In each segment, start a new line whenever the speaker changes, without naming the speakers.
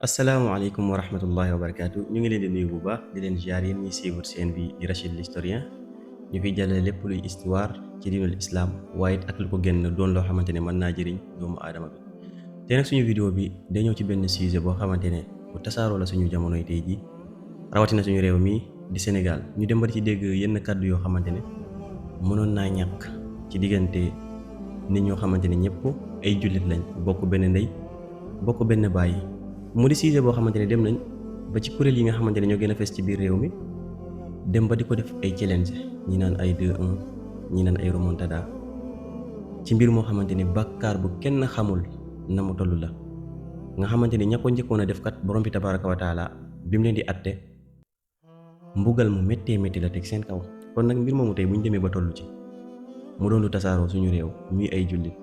asalaamaaleykum wa rahmatullahi wa barakaatu ñu ngi leen di nuyu bu baax di leen ziar yéen ñuy suivre seen bi di Rachid l'historien ñu fiy jàllale lépp luy histoire ci diinul islam waaye it ak lu ko génn doon loo xamante ne mën naa jëriñ doomu aadama bi. te nag suñu vidéo bi day ñëw ci benn sujet boo xamante ne bu tasaaroo la suñu jamonoy tey ji rawatina suñu réew mi di Sénégal ñu dem ba di ci dégg yenn kàddu yoo xamante ne mënoon naa ñàkk ci diggante nit ñoo xamante ne ñëpp ay jullit lañ bokk benn ndey bokk benn bàyyi. mu di sujet boo xamante ne dem nañ ba ci kuréel yi nga xamante ne ñoo gën a fees ci biir réew mi dem ba di ko def ay challenge ñi naan ay 2-1 ñi naan ay remontada ci mbir moo xamante ni bàkkaar bu kenn xamul na mu toll la nga xamante ni ña ko njëkkoon a def kat borom bi tabaraka wa taala bi mu leen di atte mbugal mu méttee métti la teg seen kaw. kon nag mbir moomu tey bu ñu demee ba toll ci mu doon lu tasaaroo suñu réew ñuy ay jullit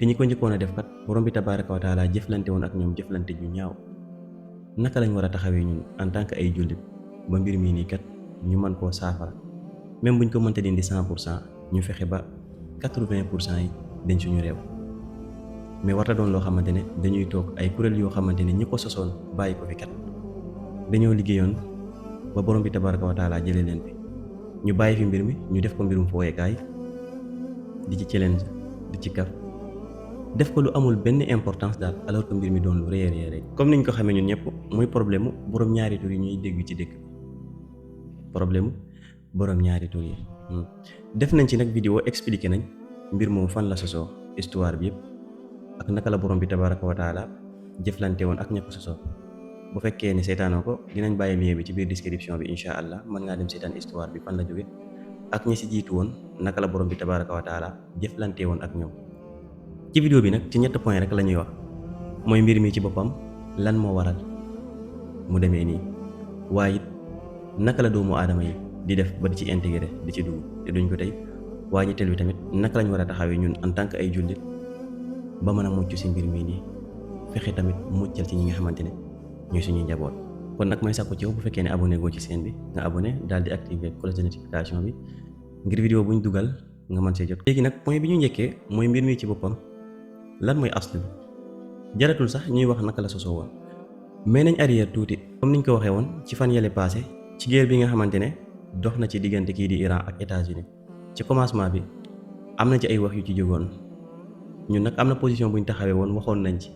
te ñi ko njëkkoon a def kat borom bi tabaraka wa taala jëflante woon ak ñoom jëflante ju ñaaw naka lañ war a taxawee ñun en tant que ay jullit ba mbir mii nii kat ñu mën koo saafara même buñ ko mënta dindi 100% ñu fexe ba 80% yi dañ suñu réew. mais warta doon loo xamante ne dañuy toog ay kuréel yoo xamante ne ñi ko sosoon bàyyi ko fi kat dañoo liggéeyoon ba borom bi tabaraka wa taala jëlee leen fi ñu bàyyi fi mbir mi ñu def ko mbirum fooyekaay di ci challenge di ci kaf def ko lu amul benn importance daal alors que mbir mi doon lu rëy a rëy comme niñ ko xamee ñun ñëpp muy problème mu borom ñaari tur yi ñuy dégg ci dëkk problème mu borom ñaari tur yi. def nañ ci nag vidéo expliqué nañ mbir moom fan la sosoo histoire bi yëpp ak naka la borom bi tabaraka wa taala jëflante woon ak ña ko sosoo. bu fekkee ne seetaanoo ko dinañ bàyyi lien bi ci biir description bi incha allah mën ngaa dem seetaan histoire bi fan la jóge ak ñi si jiitu woon naka la borom bi tabaraka wa taala jëflante woon ak ñoom. ci vidéo bi nag ci ñett point rek la ñuy wax mooy mbir mi ci boppam lan moo waral mu demee nii waaye it naka la doomu aadama yi di def ba di ci intégré di ci dugg te duñ ko tey waaye ñetteel bi tamit naka lañ war a taxawee ñun en tant que ay jullit ba mën a mucc si mbir mii nii fexe tamit muccal ci ñi nga xamante ne ñooy suñuy njaboot. kon nag may sàkku ci yow bu fekkee ne abonné goo ci chaîne bi nga abonné daal di activer cloche de notification bi ngir vidéo buñ dugal nga mën see jot. léegi nag point bi ñu njëkkee mooy mbir mi ci boppam. lan mooy asl bi jaratul sax ñuy wax naka la sosoo woon mais nañ arrière tuuti comme niñ ko waxee woon ci fan yële passé ci guerre bi nga xamante ne dox na ci diggante kii di Iran ak États-Unis ci commencement bi am na ci ay wax yu ci jógoon ñun nag am na position buñ taxawee woon waxoon nañ ci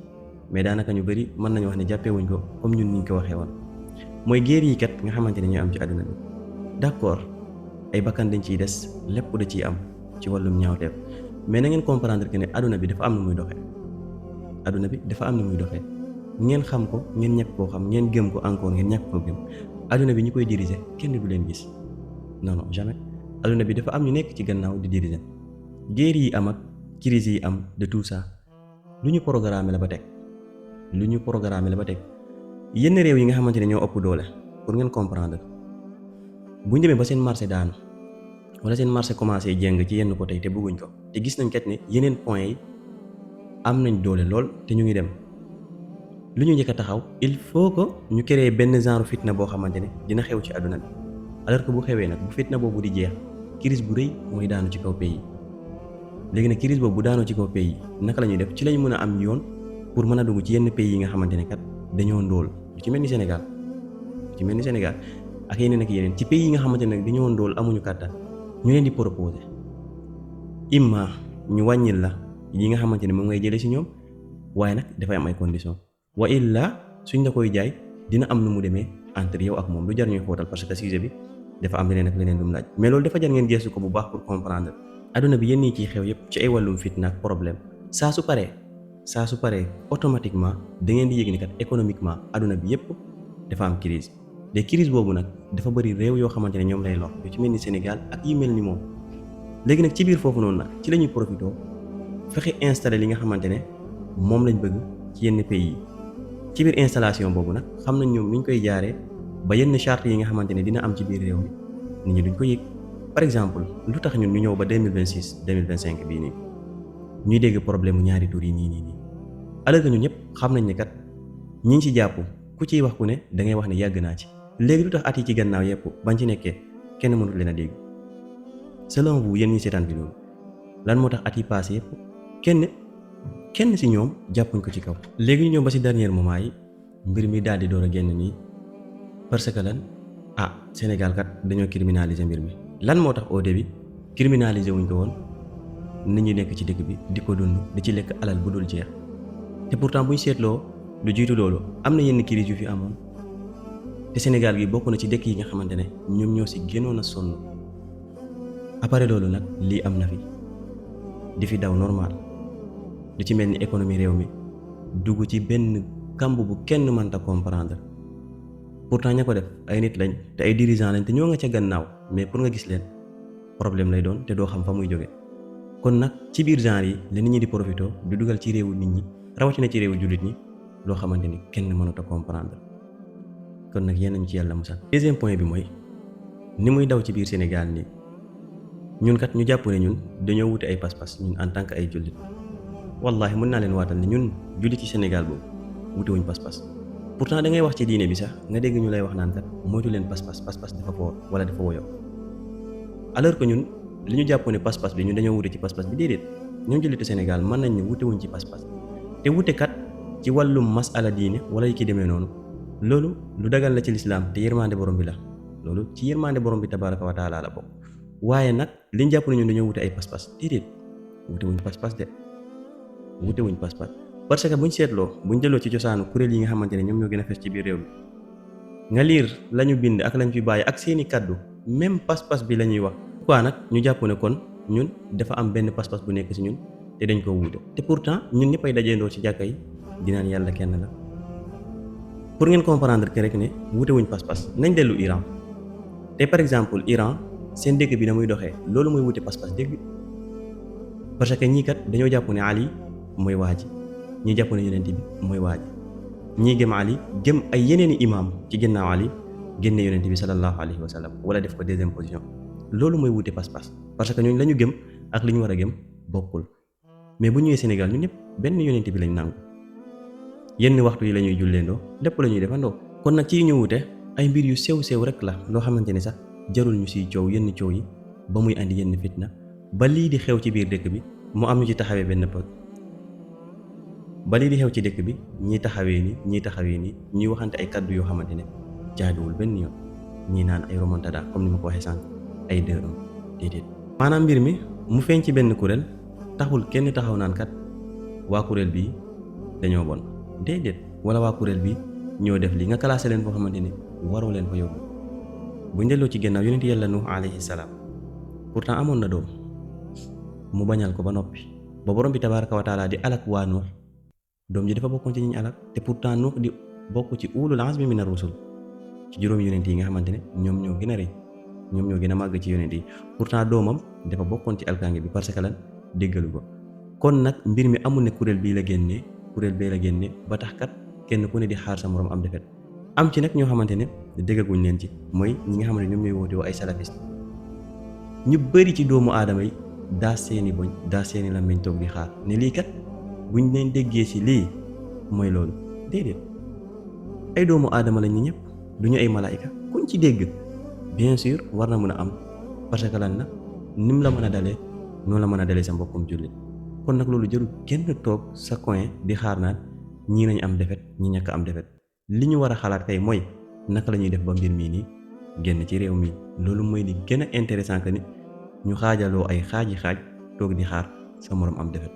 mais daanaka ñu bëri mën nañu wax ne jàppewuñ ko comme ñun niñ ko waxee woon mooy guerre yi kat nga xamante ne ñooy am ci àdduna bi d'accord ay bakkan dañ ciy des lépp da ciy am ci wàllum ñaawteef. mais na ngeen comprendre que ne adduna bi dafa am na muy doxee adduna bi dafa am na muy doxee ngeen xam ko ngeen ñàkk koo xam ngeen gëm ko encore ngeen ñàkk koo gëm adduna bi ñi koy diriger kenn du leen gis non non jamais adduna bi dafa am ñu nekk ci gannaaw di diriger guerre yi am ak crise yi am de tout ça lu ñu programmé la ba teg yenn réew yi nga xamante ne ñoo ëpp doole pour ngeen comprendre bu ñu demee ba seen marché daanu. wala seen marché commencé jéng ci yenn côté te bëgguñ ko te gis nañ kat ne yeneen point yi am nañ doole lool te ñu ngi dem lu ñu njëkk a taxaw il faut que ñu créer benn genre fitna boo xamante ne dina xew ci àdduna bi alors que bu xewee nag bu fitna boobu di jeex crise bu rëy mooy daanu ci kaw pays léegi nag crise boobu bu daanoo ci kaw pays naka la ñuy def ci lañ mën a am yoon pour mën a dugg ci yenn pays yi nga xamante ne kat dañoo ndóol lu ci mel ni Sénégal ak yeneen ak yeneen ci pays yi nga xamante ne dañoo ndóol amuñu kàttan ñu leen di proposer imma ñu wàññil la yi nga xamante ne moom ngay jëlee ci ñoom waaye nag dafay am ay conditions wa illa suñ la koy jaay dina am nu mu demee entre yow ak moom lu jar ñuy xóotal parce que sujet bi dafa am leneen ak leneen lu mu laaj mais loolu dafa jar ngeen geestu ko bu baax pour comprendre adduna bi yenn yi ciy xew yépp ci ay wàllum fitna ak problème saa su paree automatiquement da ngeen di yëg ni kat économiquement adduna bi yépp dafa am crise de crise boobu nag dafa bëri réew yoo xamante ne ñoom lay lor yu ci mel ni Sénégal ak yi mel ni moom léegi nag ci biir foofu noonu nag ci la ñuy profité fexe installé li nga xamante ne moom lañ bëgg ci yenn pays yi ci biir installation boobu nag xam nañ ñoom ni ñu koy jaaree ba yenn charte yi nga xamante ne dina am ci biir réew mi nit ñi duñ ko yëg par exemple lu tax ñun ñu ñëw ba 2026 2025 bii nii ñuy dégg problème mu ñaari tur yi nii alors que ñun ñëpp xam nañ ne kat ñi ci jàpp ku ciy wax ku ne da ngay wax ne yàgg naa ci. léegi lu tax at yi ci gannaaw yëpp bañ ci nekkee kenn mënut leen a dégg selon vous yéen ñi seetaan vidéo lan moo tax at yi passé yëpp kenn si ñoom jàppuñ ko ci kaw. léegi ñu ñëw ba si dernier moment yi mbir mi daal di door a génn nii parce que lan Sénégal kat dañoo criminaliser mbir mi. lan moo tax au début criminaliser wuñ ko woon nit ñi nekk ci dëkk bi di ko dund di ci lekk alal bu dul jeex te pourtant buñ seetloo lu jiitu loolu am na yenn crise yu fi amoon te Sénégal gi bokk na ci dëkk yi nga xamante ne ñoom ñoo si gënoon a sonn après loolu nag lii am na fi di fi daw normal lu ci mel ni économie réew mi dugg ci benn kamb bu kenn mënta comprendre pourtant ña ko def ay nit lañ te ay dirigeants lañ te ñoo nga ca gannaaw mais pour nga gis leen problème lay doon te doo xam fa muy jóge kon nag ci biir genre yi la nit ñi di profité di dugal ci réewu nit ñi rawatina ci réewu jullit ñi loo xamante ni kenn mënut a comprendre kon nag yéen nañu ci yàlla musal. deuxième point bi mooy ni muy daw ci biir Sénégal nii ñun kat ñu jàpp ne ñun dañoo wute ay pas-pas ñun en tant que ay jullit wallahi mën naa leen waatal ne ñun jullit ci Sénégal boobu wute wuñ pas-pas pourtant da ngay wax ci diine bi sax nga dégg ñu lay wax naan kat moytu leen pas-pas dafa foor wala dafa woyof alors que ñun li ñu jàpp ne pas-pas bi ñun dañoo wute ci pas-pas bi déedéet ñoom jullitu Sénégal mën nañ ne wute wuñ ci pas-pas te wute kat ci wàllum masala diine wala yi ki demee noonu loolu lu dagal la ci lislaam te yërmande borom bi la loolu ci yërmande borom bi tabaraka wa taala la bokk waaye nag liñ jàpp ne ñun dañoo wute ay pas-pas déedéet wute wuñ pas-pas de wute wuñ pas-pas parce que buñ seetloo buñ delloo ci cosaanu kuréel yi nga xamante ne ñoom ñoo gën a fes ci biir réew mi nga liir lañu bind ak lañ fi bàyyi ak seeni kàddu même pas-pas bi la ñuy wax quoi nag ñu jàpp ne kon ñun dafa am benn pas-pas bu nekk ci ñun te dañ ko wuute te pourtant ñun ñëpp ay dajeendoo ci jàkka yi dinaan yàlla kenn la pour ngeen comprendre que rek ne wuute wuñ pas-pas nañ dellu Iran te par exemple Iran seen dëkk bi na muy doxee loolu mooy wuute pas-pas dëgg parce que ñii kat dañoo jàpp ne Ali mooy waa ji ñii jàpp ne yonent bi mooy waa ji ñii gëm Ali gëm ay yeneeni imaam ci ginnaaw Ali génne yonent bi sallallahu alayhi wa sallam wala def ko deuxième position loolu mooy wuute pas-pas parce que ñooñu la ñu gëm ak li ñu war a gëm bokkul mais bu ñëwee Sénégal ñun ñëpp benn yonent bi lañ nangu yenn waxtu yi la ñuy julleendoo lépp la ñuy defandoo kon nag ci ñu wuute ay mbir yu sew rek la loo xamante ni sax jarul ñu siy coow yenn coow yi ba muy andi yenn fitna ba lii di xew ci biir dëkk bi mu am ñu ci taxawee benn pot ba lii di xew ci dëkk bi ñii taxawee nii ñuy waxante ay kaddu yoo xamante ne jaaduwul benn yoon ñii naan ay remontada comme ni ma ko waxee sànq ay dërëm déedéet. maanaam mbir mi mu feeñ ci benn kuréel taxul kenn taxaw naan kat waa kuréel bii dañoo bon déedéet wala waa kuréel bi ñoo def lii nga classé leen foo xamante ne waroo leen fa yóbbu buñ delloo ci gannaaw yonent yàlla Nuux alayhi salaam pourtant amoon na doom mu bañal ko ba noppi ba borom bi tabaaraka wa taala di alak waa Nuux doom ji dafa bokkoon ci ñi alak te pourtant Nuux di bokk ci ulul azmi mina rusul ci juróom yonent yi nga xamante ne ñoom ñoo gën a rëy ñoom ñoo gën a màgg ci yonent yi pourtant doomam dafa bokkoon ci alkaange bi parce que lan déggalu ko kon nag mbir mi amul ne kuréel bii la génnee kuréel bee la génne ba tax kat kenn ku ne di xaar sa morom am defet am ci nag ñoo xamante ne déggaguñ leen ci mooy ñi nga xamante ne ñoom ñooy woote woo ay salafiste ñu bëri ci doomu aadama yi daa seeni boñ daa seeni làmmiñ toog di xaar ne lii kat buñ leen déggee ci lii mooy loolu déedéet ay doomu aadama lañ ñi ñëpp du ñu ay malaayika kuñ ci dégg bien sûr war na mën a am parce que lan na nim la mën a dalee noonu la mën a dalee sa mbokkum jullit kon nag loolu jarul kenn toog sa coin di xaar naan ñii nañ am defet ñi ñàkk am defet li ñu war a xalaat kay mooy naka la ñuy def ba mbir mii nii génn ci réew mi loolu mooy li gën a intéressant que ni ñu xaajaloo ay xaaji toog di xaar sa morom am defet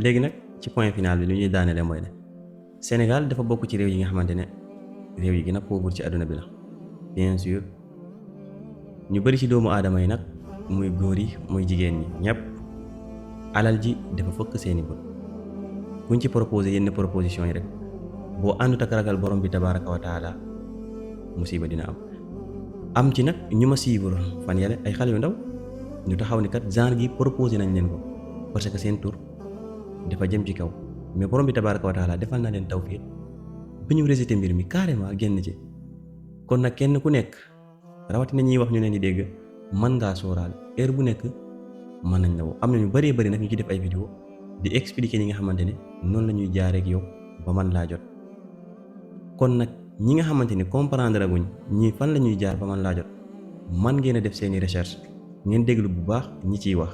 léegi nag ci point final bi li ñuy daanele mooy ne Sénégal dafa bokk ci réew yi nga xamante ne réew yi gën a pauvre ci àdduna bi la bien sûr ñu bari ci doomu aadama yi nag muy góor yi muy jigéen ñi ñëpp alal ji dafa fëkk seeni bët buñ ci proposé yenn proposition yi rek boo àndut ak ragal borom bi tabaraka wa taala musiba dina am ci nag ñu ma suivre fan yale ay xale yu ndaw ñu taxaw ni kat genre gi proposé nañ leen ko parce que seen tur dafa jëm ci kaw mais borom bi tabaraka wa taala defal na leen tawfiq bi ñu rejeté mbir mi carrément génn ci kon nag kenn ku nekk rawatina ñuy wax ñu leen di dégg mën ngaa sóoraal heure bu nekk mën nañ la woo am na ñu bëree bëri nag ñu ci def ay vidéo di expliquer ñi nga xamante ne noonu la ñuy jaaree ak yow ba man laa jot kon nag ñi nga xamante ni comprendre guñ ñii fan la ñuy jaar ba man laa jot man ngeen a def seeni recherche ngeen déglu bu baax ñi ciy wax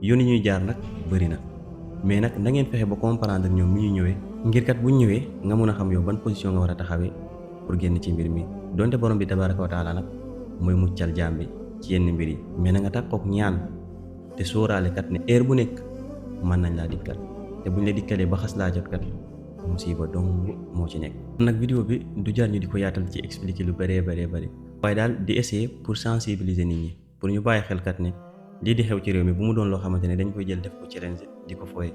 yoon yi ñuy jaar nag bëri na mais nag na ngeen fexe ba comprendre ñoom mu ñu ñëwee ngir kat bu ñëwee nga mun a xam yow ban position nga war a taxawee pour génn ci mbir mi donte borom bi tabaraka wa taala nag mooy muccal jaam bi ci yenn mbir yi mais na nga takkook ñaan te sóoraale kat ne heure bu nekk mën nañ laa dikkal te buñ la dikkalee ba xas laa jot kat musiba dong moo ci nekk. nag vidéo bi du jar ñu di ko yaatal ci expliquer lu bëree bëri waaye daal di essayer pour sensibiliser nit ñi pour ñu bàyyi xel kat ne lii di xew ci réew mi bu mu doon loo xamante ne dañ koy jël def ko ci challenge di ko fooye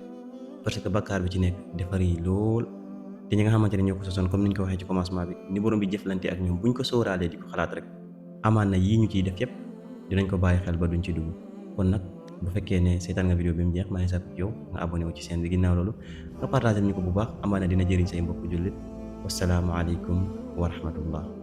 parce que bakkaar bi ci nekk dafa rëy lool te ñi nga xamante ne ñoo ko sosoon comme ni ñu ko waxee ci commencement bi ni borom bi jëflante ak ñoom buñ ko sóoraalee di ko xalaat rek amaan na yii ñu ciy def yépp dinañ ko bàyyi xel ba duñ ci dugg. kon nag bu fekkee ne seetaan nga vidéo bi mu jeex maa ngi sàkku ci yow nga abonné wu ci chaîne bi ginnaaw loolu nga partagé ñu ko bu baax amaan na dina jëriñ say mbokku jullit wassalaamu aleykum wa rahmatullah.